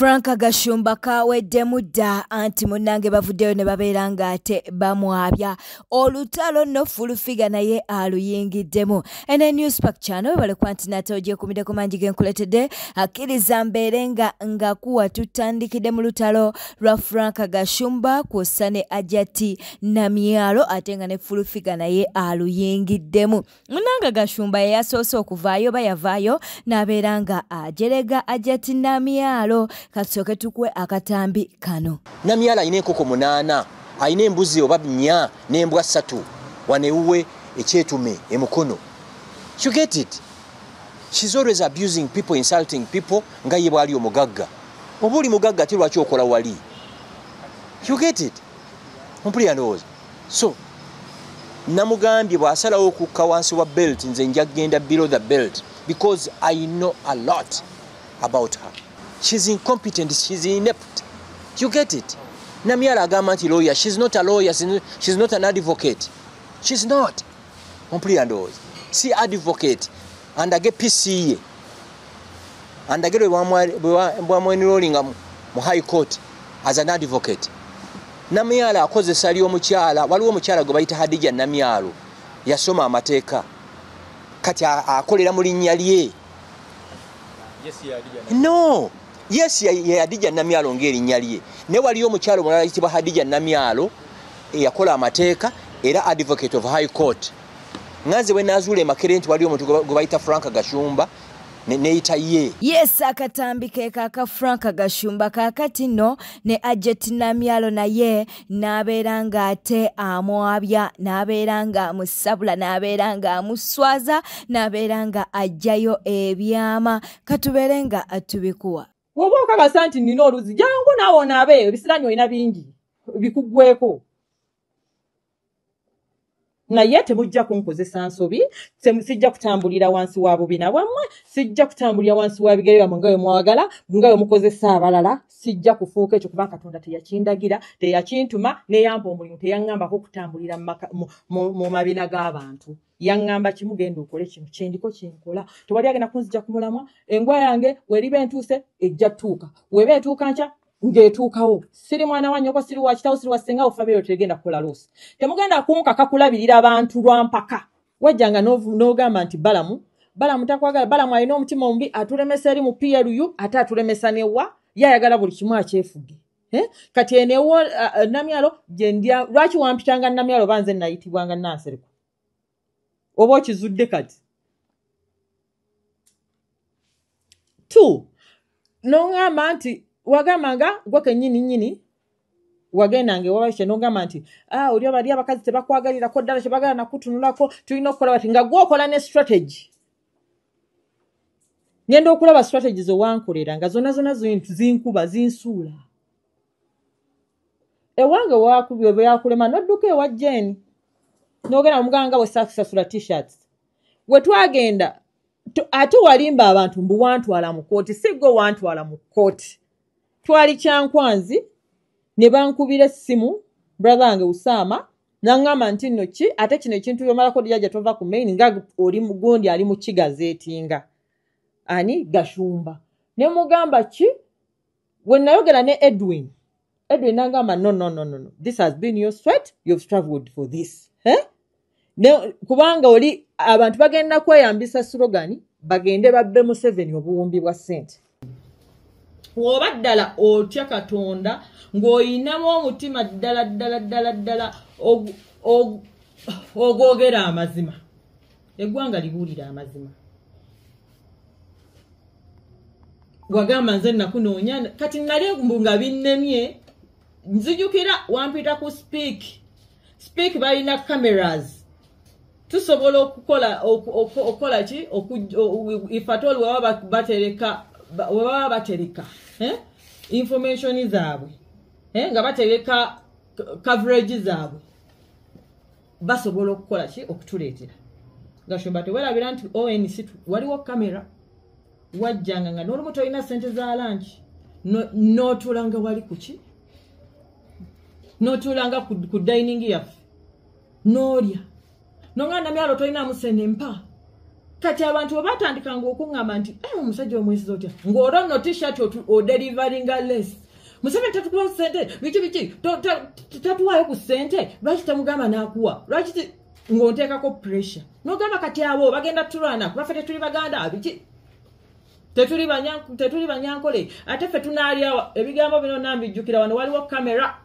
Frank Gashumba kaweddemu dda anti munnange bavuddeyo ne babeera ng'ate bamwabya olutalo nno Full Figure naye aluyingiddemu. Ene Newspark channel webale kwanti nate ogyekumiddeko mangi ge nkuleetedde, akkiriza mbeere nga ngakuwa. Tutandikidde mu lutalo lwa Frank Gashumba kw'ossa ne Hajjati Namyalo ate nga ne Full Figure naye aluyingiddemu. Munnange Gashumba ye yasoose okuvaayo oba yavaayo n'abeera nga ajerega Hajjati Namyalo. Kasooke tukuwe akatambi kano. Namyalo alina enkoko 8, alina embuzi oba 4 n'embwa 3 wano ewuwe ekyetume emukono. You get it? She's always abusing people, insulting people nga ye bw'ali omugagga. Oba oli mugagga ate lwaki okola wali? You get it? Mpulira ndowooza. So namugambye bw'asalawo okukka wansi wa belt, nze nja kugenda below the belt because I know a lot about her. She's incompetent, she's inept. You get it? Namyalo agamba nti lawyer, she's not a lawyer, she's not an advocate. She's not. Mpulira ndowooza. Si advocate. Andage PCA. Andage bwamwenrollinga mu high court as an advocate. Namyalo akozesa ali omukyala, waliwo omukyala gwe bayita Hadija Namyalo. Yasoma amateeka. Kati akolera mu linnya lye. No. Yes, ye Hadija Namyalo ng'erinnya lye. Ne waliyo omukyala omulala ayitibwa Hadija Namyalo eyakola amateeka era advocate of high court. Nganze bwe nazuula e Makerere nti waliyo omuntu gwe bayita Frank Gashumba neyita ye. Yes, akatambi ke kaka Frank Gashumba kaakati nno ne Hajjati Namyalo naye n'abeera ng'ate amwabya, n'abeera nga amusabula, n'abeera nga amuswaza, n'abeera nga aggyayo ebyama. Katubeere nga tubikuwa. Bw'oba okakasa nti nnina oluzzi, jangu naawe onaabe, ebisiraani olina bingi bikuggweko. Naye temujja kunkozesa nsobi, sijja kutambulira wansi wa bubina bwammwe, sijja kutambulira wansi wa bigere byammwe nga bwe mwagala, nga bwe mukozesa abalala, sijja kufuuka ekyo kuba Katonda teyakindagira, teyakintuma, neyampa omulimu, teyaŋŋambako kutambulira mu mabina g'abantu. Yaŋŋamba kimu, genda okole kino, kyendiko kyenkola. Tewali agenda kunzija ku mulamwa, engwa yange weriba entuuse ejja ttuuka, weba etuuka nkya ng'etuukawo. Siri mwana wa nnyoko, siri wa kitaawo, siri wa ssenga, family tegenda kukola loss. Temugenda kunkaka kulabirira abantu lwa mpaka. Wajjanga n'ogamba nti Balamu, Balamu takwagala, Balamu alina omutima omubi, atulemesa eri mu PLU, ate atulemesa newa, ye ayagala buli kimu akyefuge. Kati eno ewo Namyalo gye ndya, lwaki wampitanga Namyalo oba nze nayitibwanga Nansereko? Oba okizudde kati? 2, n'oŋŋamba nti wagambanga gwe kennyini nnyini wagendanga ewa n'ogamba nti oli bali abakazi tebakwagalirako ddala, tebagala nakutunulako, tulina okukola bati, nga gwe okola ne strategy. Ngenda okulaba strategy ze wankolera nga zonna zonna zinkuba zinsuula. Ewange wakubye bwe yakulema n'odduka ewa Jane n'ogenda omuganga bwe saakusasula t-shirts. We twagenda ate walimba abantu mbu wantwala mu kkooti, si gwe wantwala mu kkooti. Twali Kyankwanzi ne bankubira essimu brother wange Usama n'aŋŋamba nti nno ki ate kino ekintu byomalako jjajja tova ku main nga oli mugundi ali mu kigazeetinga ani Gashumba. Ne mugamba ki we nayogera ne Edwin, Edwin n'angamba no no no no, this has been your sweat, you've struggled for this. Ne kubanga oli abantu bagenda kweyambisa slogan bagende babbe Museveni obuwumbi bwa ssente. Bw'oba ddala otya Katonda ng'oyinamu omutima ddala ddala ddala ddala ogwogera amazima, eggwanga libuulira amazima. Wagamba nze nakunoonya, kati nali mbu nga binnemye, nzijukira wampita ku Speak. Speak balina cameras, tusobola okukola okukola ki if at all webaba batereka information zaabwe, nga batereka coverage zaabwe, basobola okukola ki okutuleetera. Gashumba tewerabira nti ONC waliwo kamera, wajjanga nga n'olumu tolina ssente za lunch, n'otuulanga wali ku ki, n'otuulanga ku dining yaffe n'olya, n'ongamba Namyalo tolinaamu ssente mpa. Kati abantu bwe batandikanga okuŋŋamba nti omusajja omwesiza otya, ng'olwo nno t-shirt odeliveringa less. Museveni tatukuwa ssente, biki biki, tatuwaayo ku ssente, lwaki tamugamba n'akuwa? Lwaki ng'onteekako pressure? N'ogamba kati abo bagenda tulwana kuba ffe tetuli Baganda, biki? Tetuli Banyankole, ate ffe tunaalyawa. Ebigambo bino nambijjukira wano waliwo kamera.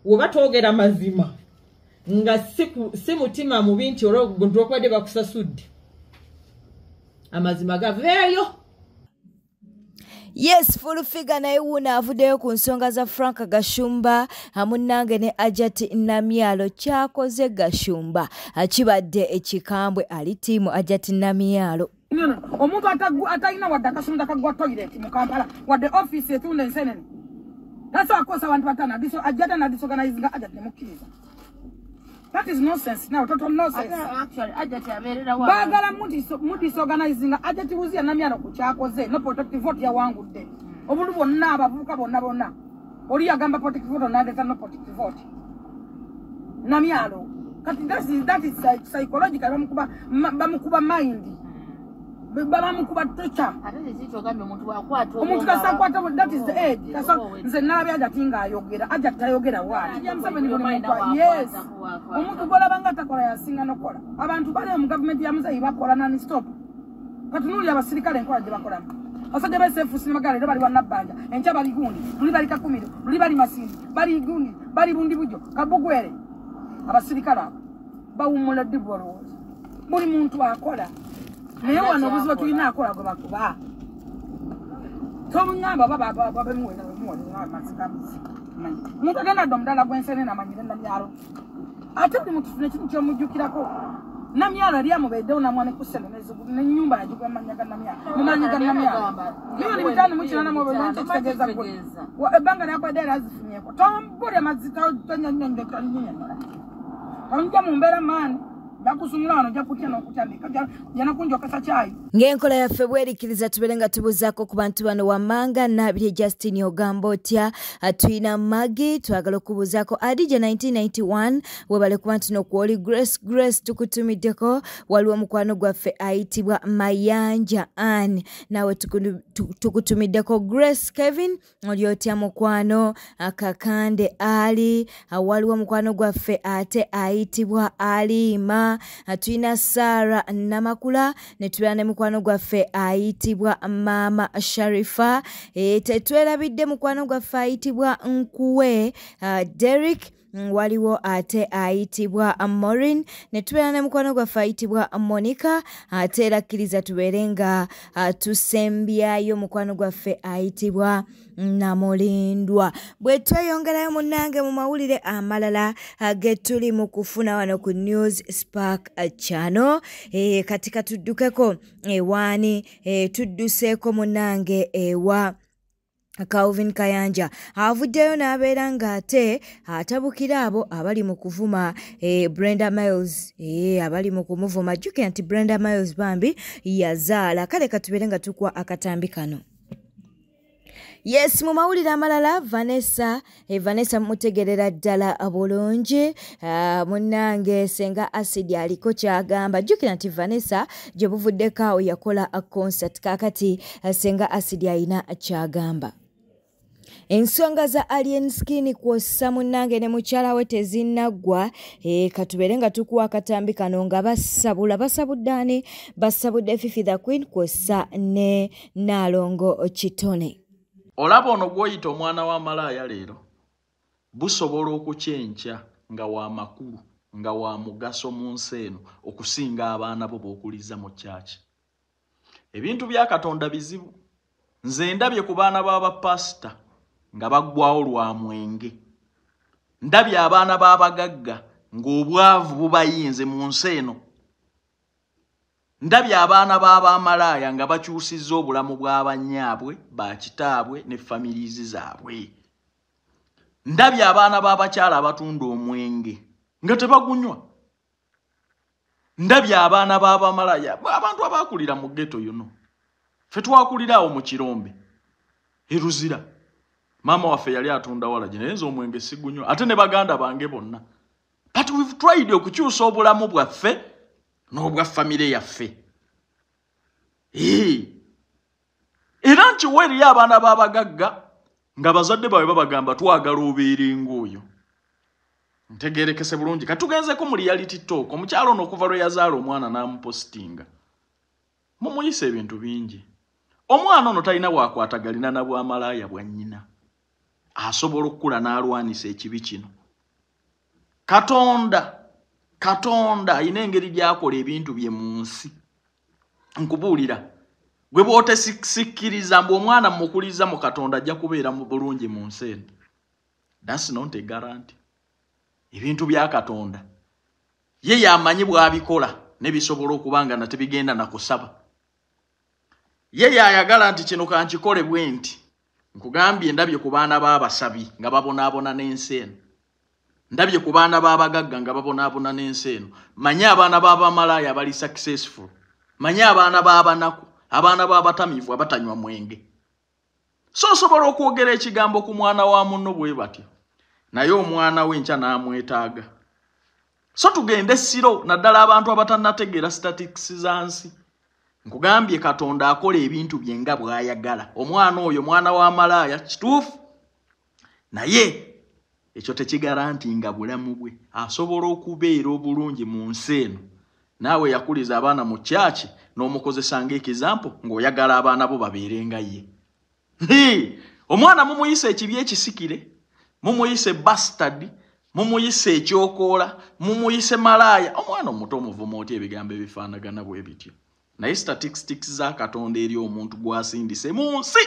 Woba twogera mazima nga si mutima mubi nti olwokubadde bakusasudde, amazima gaveeyo. Yes, Full Figure naye wuuno avuddeyo ku nsonga za Frank Gashumba munnange ne Hajjati Namyalo. Kyakoze Gashumba kibadde ekikambwe, ali ttiimu Hajjati Namyalo. Omuntu atalina wadde akasunda kagwa toilet mu Kampala, wadde ofiisi etunda ensenene, tasobola kukozesa abantu bataano. Ajjata nadisorganizinga Hajjati nemukkiriza. That is nonsense now, total nonsense. Baagala mudisorganizinga Hajjati Luzia Namyalo ku kyakoze no protective vote yawangudde. Obulu bwonna abavubuka bonna bonna. Oli yagamba protective vote n'aleeta no protective vote. Namyalo. Kati that is psychological, bamukuba mind. Bamukuba torture. Omuntu kasakwata, that is the age. Nze nalabye Hajjati ng'ayogera, Hajjati tayogera bw'ati. Yes. Omuntu gw'olaba nga takola yasinga n'okukola. Abantu bali mu gavumenti ya Muzeeyi bakola nani stop. Katunuulira abasirikale enkola gye bakolamu. Abasajja ba SFC ne Magala leero bali wa Nabbanja, enkya bali gundi, luli bali Kakumiro, luli bali Masindi, bali gundi, bali Bundibugyo, Kabugwere. Abasirikale abo bawummula ddi bw'olowooza? Buli muntu akola. Naye wano obuzibu tulina akola gwe bakuba. Tomuŋŋamba babemuweza bamuweza. Omuntu agenda dda omudala gw'ensenene amanyire Namyalo. Ate buli muntu tufune ekintu ky'omujjukirako. Namyalo yali amubeddewo n'amwana ku ssente n'ennyumba yagigula mu mannya ga Namyalo. Mu maanyi ga Namyalo. 5,800,000 oba ekyo kitegeeza ggwe. Ebbanga lyakwedde era azifunyeeko. Tombulya mazzi tonnyonnyola. Tonjja mu mbeera maani. Ng'enkola yaffe bwerikiriza tubeere nga tubuzaako ku bantu bano wammanga. Nabirye Justin ogamba otya? Tulina Maggie, twagala okubuuzaako. Adija 1991 webale kuba nti nokwoli. Grace Grace tukutumiddeko. Waliwo omukwano gwaffe ayitibwa Mayanja Ann, naawe tukutumiddeko. Grace Kevin oli otya mukwano? Kakande Ali, waliwo omukwano gwaffe ate ayitibwa Alima. Tulina Sarah Namakula ne tubeera ne mukwano gwaffe ayitibwa Mama Sharifa. Tetwerabidde mukwano gwaffe ayitibwa Nkuwe Derrick, waliwo ate ayitibwa Maureen, ne tubeera ne mukwano gwaffe ayitibwa Monica. Ate era kkiriza tubeere nga tusembyayo mukwano gwaffe ayitibwa Namulindwa. Bwe tweyongerayo munnange mu mawulire amalala ge tuli mu kufuna wano ku News Spark Channel. Katika tuddukeko ewaani, tudduseeko munnange ewa Calvin Kayanja. Avuddeyo n'abeera ng'ate atabukira abo abali mu kuvuma Brenda Miles, abali mu kumuvuma. Jjukira nti Brenda Miles bambi yazaala. Kale katubeere nga tukuwa akatambi kano. Yes, mu mawulire amalala Vanessa, Vanessa mutegerera ddala bulungi. Munnange Senga Acid aliko kyagamba. Jjukira nti Vanessa gye buvuddeko awo yakola concert, kaakati Senga Acid alina kyagamba. Ensonga za Alien Skin kwossa munnange ne mukyala we tezinnaggwa. Katubeere nga tukuwa akatambi kano nga basabula basabudde ani? Basabudde Fifi the Queen kwossa ne Nalongo Kitone. Olaba ono gw'oyita omwana wa malaaya leero busobola okukyenkya nga wa makulu, nga wa mugaso mu nsi eno okusinga abaana bo b'okuliza mu kyaki. Ebintu bya Katonda bizibu. Nze ndabye ku baana b'abapasita nga baggwawo lwa mwenge. Ndabye abaana b'abagagga ng'obwavu bubayinze mu nsi eno. Ndabye abaana b'abamalaaya nga bakyusizza obulamu bw'abannyaabwe, bakitaabwe ne familizi zaabwe. Ndabye abaana b'abakyala abatunda omwenge nga tebagunywa. Ndabye abaana b'abamalaaya, abantu abaakulira mu ghetto yuno. Ffe twakulira awo mu Kirombe, e Luzira. Maama waffe yali atunda walagi, naye nze omwenge sigunywa, ate ne baganda bange bonna. But we've tried okukyusa obulamu bwaffe n'obwa famire yaffe. Era nkiwa eriyo abaana b'abagagga nga bazadde baabwe babagamba twagala obeere ng'oyo. Ntegeerekese bulungi. Katugenzeko mu reality talk. Omukyalo ono okuva lwe yazaala omwana n'amupositinga, mumuyisa ebintu bingi. Omwana ono talina bwakwatagalina na bwamalaaya bwa nnyina. Asobola okukula n'alwanisa ekibi kino. Katonda alina engeri gy'akola ebintu bye mu nsi. Nkubuulira, gwe bw'otesikkiriza mbu omwana mmukuliza mu Katonda ajja kubeera mu bulungi mu nsi eno. That's not a guarantee. Ebintu bya Katonda ye yamanyi bw'abikola ne bisobola okuba nga tebigenda na kusaba. Ye yayagala nti kino kankikole bwe nti. Nkugambye ndabye ku baana b'abasabi nga babonaabona n'ensi eno. Ndabye ku baana b'abagagga nga babonaabona n'ensi eno. Manye abaana b'abamalaaya abali successful. Manye abaana b'abanaku, abaana b'abatamiivu abatanywa mwenge. So osobola okwogera ekigambo ku mwana wa munno bwe batyo, naye omwana we enkya n'amwetaaga. So tugende siro, naddala abantu abatannategeera statistics za nsi. Nkugambye Katonda akola ebintu bye nga bw'ayagala. Omwana oyo mwana wa malaaya kituufu, naye ekyo tekigarantinga bulamu bwe. Asobola okubeera obulungi mu nsi eno. Naawe yakuliza abaana mu kyaki n'omukozesa ng'ekizampo ng'oyagala abaana bo babeere nga ye. Omwana mumuyise ekibi ekisikire, mumuyise bastard, mumuyise ekyokoola, mumuyise malaaya. Omwana omuto omuvuma otya ebigambo ebifaanagana bwe bityo? Naye statistics za Katonda eri omuntu gw'asindise mu nsi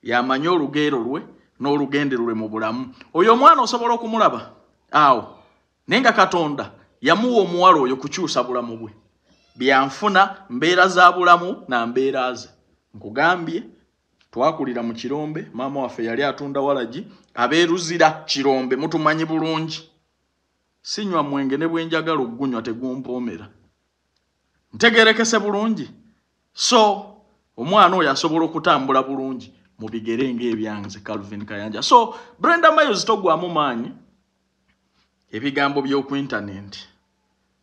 yamanyi olugero lwe n'olugendo lwe mu bulamu. Oyo omwana osobola okumulaba awo, naye nga Katonda yamuwa omuwala oyo kukyusa bulamu bwe. Byanfuna mbeera za bulamu na mbeera ze. Nkugambye twakulira mu Kirombe, maama waffe yali atunda walagi, abeeruzira Kirombe mutumanyi bulungi. Sinywa mwenge ne bwe njagala ogunywa tegumpoomera. Ntegerekese bulungi. So omwana oyo asobola okutambula bulungi mu bigere ng'ebyanze Calvin Kayanja. So Brenda Miles togwamu maanyi. Ebigambo by'oku internet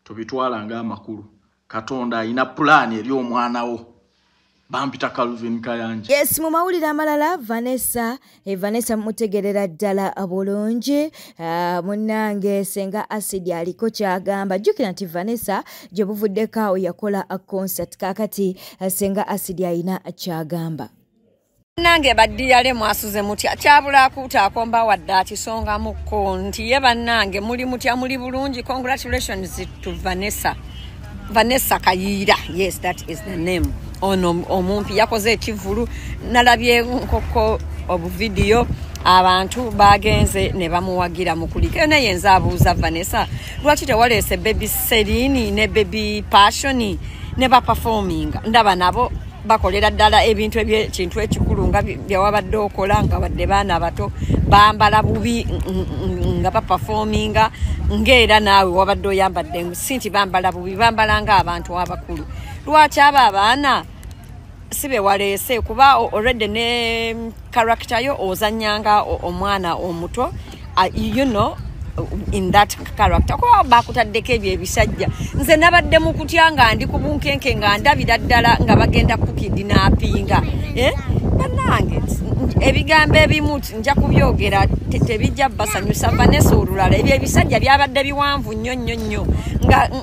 tobitwala ng'amakulu. Katonda alina pulaani eri omwana wo. Bampita Calvin Kayanja. Yes, mu mawulire amalala Vanessa mutegerera ddala bulungi. Munnange Senga Acid aliko kyagamba. Jjukira nti Vanessa gye buvuddeko awo yakola concert. Kaakati Senga Acid alina kyagamba. Nange baddiyale mwasuze mutya, kyabula akuuta akomba wadde akisongamukko nti ye bannange muli mutya, muli bulungi. Congratulations to Vanessa. Vanessa Kayiira, yes, that is the name. Ono omumpi yakoze ekivvulu, nalabye nkoko obuvidiyo, abantu bagenze ne bamuwagira mukulike. Naye nze abuuza Vanessa, lwaki tewaleese baby Celine ne baby Passion ne baperforminga? Ndaba nabo bakolera ddala ebintu ebyekintu ekikulu nga byewabadde okola nga wadde baana bato bambala bubi nga baperforminga, ng'era naawe wabadde oyambadde si nti bambala bubi, bambala ng'abantu abakulu. Lwaki abo abaana si be waleese? Kuba already ne character yo ozannyanga omwana omuto, you know, in that character. Kuba bakutaddeko ebyo ebisajja. Nze nabadde mu kutya nga ndi ku bunkenke nga ndabira ddala nga bagenda kukidnappinga. Bannange ebigambo ebimu nja kubyogera tebijja basanyusa. Vanessa olulala ebyo ebisajja byabadde biwanvu nnyo nnyo nnyo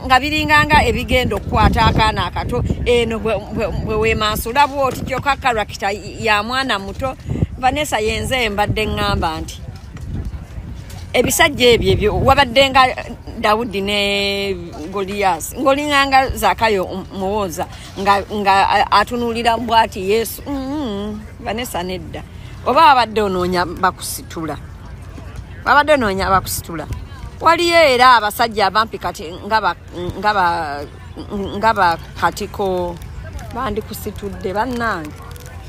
nga biringanga ebigenda okukwata akaana akato. Eno bwe weemansula bw'oti kyokka character ya mwana muto. Vanessa yenze mbadde ŋŋamba nti ebisajja ebyo ebyo wabadde nga Dawudi ne Golias, ng'olinganga Zakayo muwoza nga atunuulira bw'ati Yesu. Vanessa nedda, oba wabadde onoonya bakusitula, wabadde onoonya bakusitula. Waliyo era abasajja abampi kati nga bakatiko bandikusitudde bannange.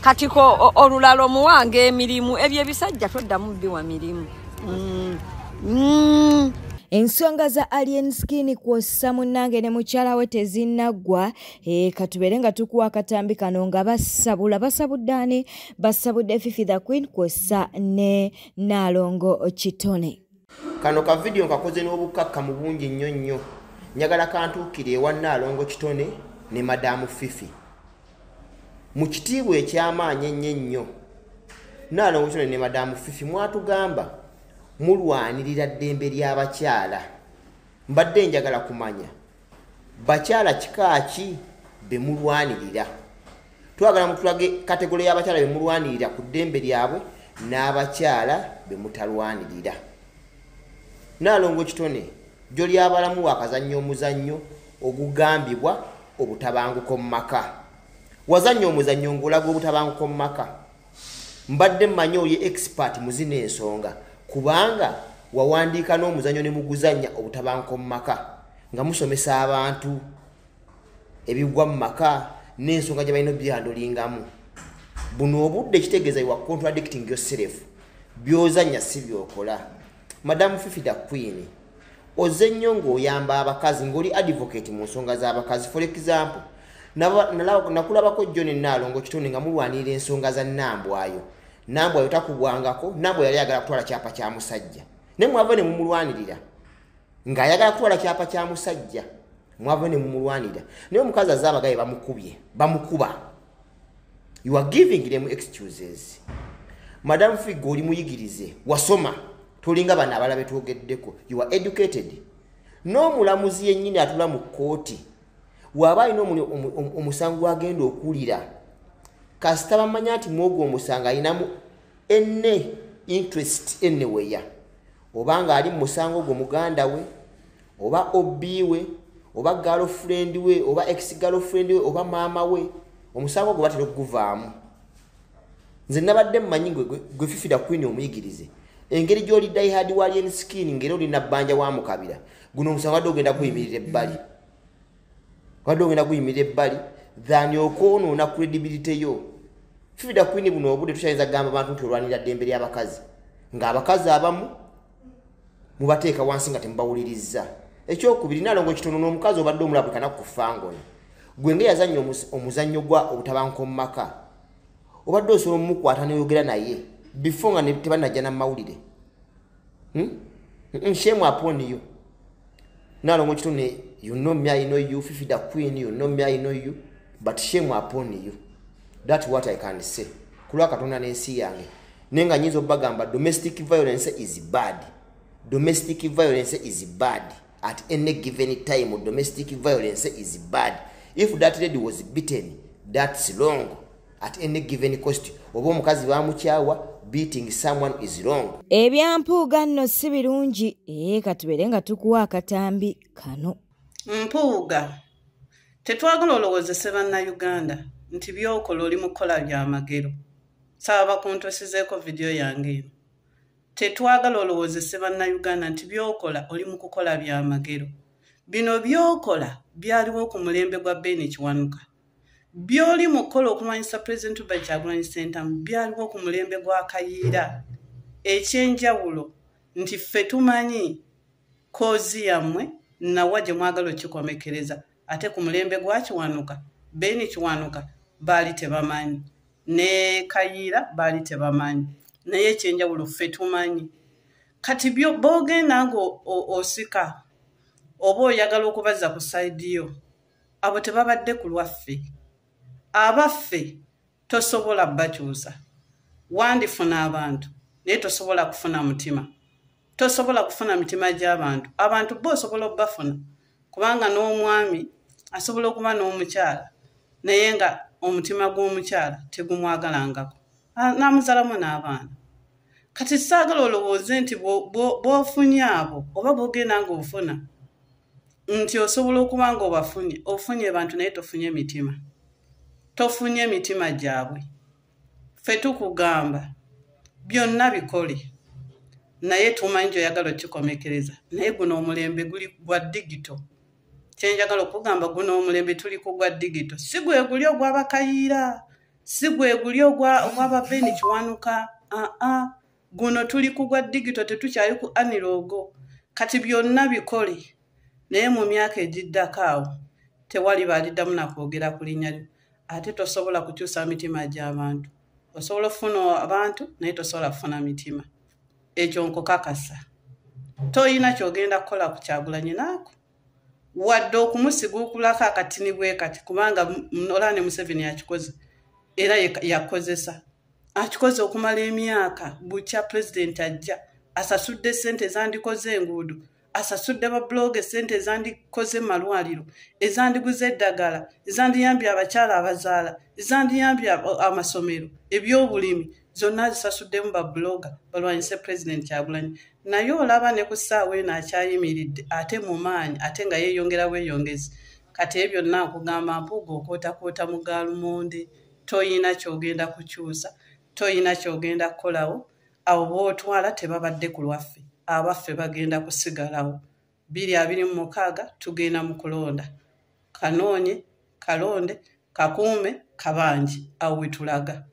Katiko olulala omuwanga emirimu, ebyo ebisajja toddamu biwa mirimu. Ensonga za Alien Skin kwossa munnange ne mukyala we tezinnaggwa. Katubeere nga tukuwa akatambi kano nga basabudde ani? Basabudde Fifi the Queen kwossa ne Nalongo Kitone. Kano ka video nkakoze n'obukakkamu bungi nnyo nnyo. Njagala kantuukire ewa Nnaalongo Kitone ne Madamu Fifi. Mu kitiibwa eky'amaanyi ennyo ennyo, Nnaalongo Kitone ne Madamu Fifi mwatugamba mulwanirira ddembe ly'abakyala. Mbadde njagala kumanya bakyala kika ki be mulwanirira. Twagala mutulage kategole y'abakyala be mulwanirira ku ddembe lyabwe n'abakyala be mutalwanirira. Nnaalongo Kitone, gy'oli abalamu wakazannya omuzannyo ogugambibwa obutabanguko mu maka. Wazannya omuzannyo ng'olaga obutabanguko mu maka. Mbadde mmanyi oli expert mu zino ensonga, kubanga wawandiika n'omuzannyo ne muguzannya obutabanguko mu maka, nga musomesa abantu ebigwa mu maka n'ensonga gye balina obyandolingamu. Buno obudde kitegeeza you are contradicting yourself. By'ozannya si by'okola. Madamu Fifi da Queen, ozze nnyo ng'oyamba abakazi, ng'oli advocate mu nsonga z'abakazi. For example, nakulabako John Nnaalongo Kitone nga mulwanirira ensonga za Nambwayo. Nambwayo takubwangako, Nambwayo yali ayagala kutwala kyapa kya musajja. Naye mwava ne mumulwanirira ng'ayagala kutwala kyapa kya musajja, mwava ne mumulwanirira. Naye omukazi azze abagaye bamukubye, bamukuba. You are giving them excuses. Madam Figo oli muyigirize, wasoma, tolinga bano abalala be twogeddeko. You are educated. N'omulamuzi yennyini atula mu kkooti w'aba alina omusango gw'agenda okuwulira, kasita bamanya nti mwogwo omusango alinamu enne interest anywhere, oba ng'ali mu musango ogwo muganda we, oba obbi we, oba girlfriend we, oba ex girlfriend we, oba maama we, omusango ogwo batera okuguvaamu. Nze nabadde mmanyi gwe Fifi da Queen omuyigirize, engeri gy'oli diehard wa Alien Skin, ng'era oli nabbanja wa Mukabira, guno omusango wadde ogenda kuyimirira ebbali, wadde ogenda kuyimirira ebbali than okwonoona credibility yo. Fifi da Queen, buno obudde tukyayinza kugamba bantu nti olwanirira ddembe ly'abakazi, ng'abakazi abamu mubateeka wansi nga temubawulirizza. Ekyokubiri, Nnaalongo Kitono, n'omukazi obadde omulaba buli kanaku ku Fangone, gwe nga yazannya omuzannyo gwa obutabanguko mu maka, obadde osobola omukwata n'oyogera naye before nga tebannajja na mawulire. Shame upon you. Nnaalongo Kitone, you know me, I know you. Fifi da Queen, you know me, I know you. But shame upon you. That's what I can say. Ku lwa Katonda n'ensi yange. Naye nga nnyinza obbagamba domestic violence is bad. Domestic violence is bad. At any given time, domestic violence is bad. If that lady was beaten, that's wrong. At any given cost. Oba omukazi bamukyawa, beating someone is wrong. Ebyampuuga nno si birungi, katubeere nga tukuwa akatambi kano. Mpuuga, tetwagala olowoozese Bannayuganda nti by'okola oli mu kukola byamagero. Saba bakuntuusizeeko vidiyo yange eno. Tetwagala olowoozese Bannayuganda nti by'okola oli mu kukola byamagero. Bino by'okola byaliwo ku mulembe gwa Ben Kiwanuka. By'oli mu kukola okulwanyisa Pulezidenti Robert Kyagulanyi Ssentamu byaliwo ku mulembe gwa Kayiira. Ekyenjawulo nti ffe tumanyi koozi yammwe nawa gye mwagala okikomekereza, ate ku mulembe gwa Kiwanuka, Ben Kiwanuka baali tebamanyi, ne Kayiira baali tebamanyi, naye ekyenjawulo ffe tumanyi. Kati b'ogenda ng'osika oba oyagala okubazza ku sayidi yo, abo tebabadde ku lwaffe. Abaffe tosobola bakyusa. Wandifuna abantu naye tosobola kufuna mutima, tosobola kufuna mitima gy'abantu. Abantu bo osobola obbafuna, kubanga n'omwami asobola okuba n'omukyala naye nga omutima gw'omukyala tegumwagalangako, n'amuzalamu n'abaana. Kati saagala olowooze nti bw'ofunye abo oba bw'ogenda ng'ofuna nti osobola okuba ng'obafunye, ofunye bantu naye tofunye mitima, tofunye emitima gyabwe. Ffe tukugamba byonna bikole, naye tumanyi gy'oyagala okikomekereza. Naye guno omulembe guli gwa digito. Kyenjagala okugamba, guno omulembe tuli ku gwa digito, si gwe guli ogw'Abakayiira, si gwe guli ogw'aba Ben Kiwanuka. Aa, guno tuli ku gwa digito, tetukyali ku analog. Kati byonna bikole, naye mu myaka egiddako awo tewali baliddamu nakwogera ku linnya lyo. Ate tosobola kukyusa mitima gy'abantu. Osobola okufuna abantu naye tosobola kufuna mitima. Ekyo nkukakasa. Toyina ky'ogenda kukola ku Kyagulanyi naako. Wadde okumusiguukulako akatini bwe kati, kubanga olaba ne Museveni akikoze, era yakozesa akikoze okumala emyaka bukya pulezidenti ajja asasudde ssente ezandikoze enguudo, asasudde babuloga essente ezandikoze malwaliro, ezandiguze eddagala, ezandiyambye abakyala abazaala, ezandiyambye amasomero, ebyobulimi, zonna azisasuddemu babuloga balwanyise pulezidenti Kyagulanyi. Naye olaba ne ku ssaawa eno akyayimiridde ate mu maanyi, ate nga yeeyongera bweyongezi. Kati ebyo byonna nkugamba, Mpuuga okootakoota mu gaalumonde, toyina ky'ogenda kukyusa, toyina ky'ogenda kukolawo. Abo b'otwala tebabadde ku lwaffe, abaffe bagenda kusigalawo. 2026 tugenda mu kulonda, kanoonye kalonde kakuume kabangi, awo we tulaga.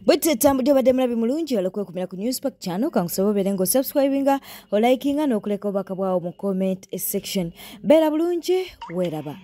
Bwe tutambudde, obadde mulabi mulungi olwokwekumira ku Newspark channel. Kankusaba obeere ng'osubscribinga, olikinga n'okuleka obubaka bwawo mu comment section. Beera bulungi, weeraba.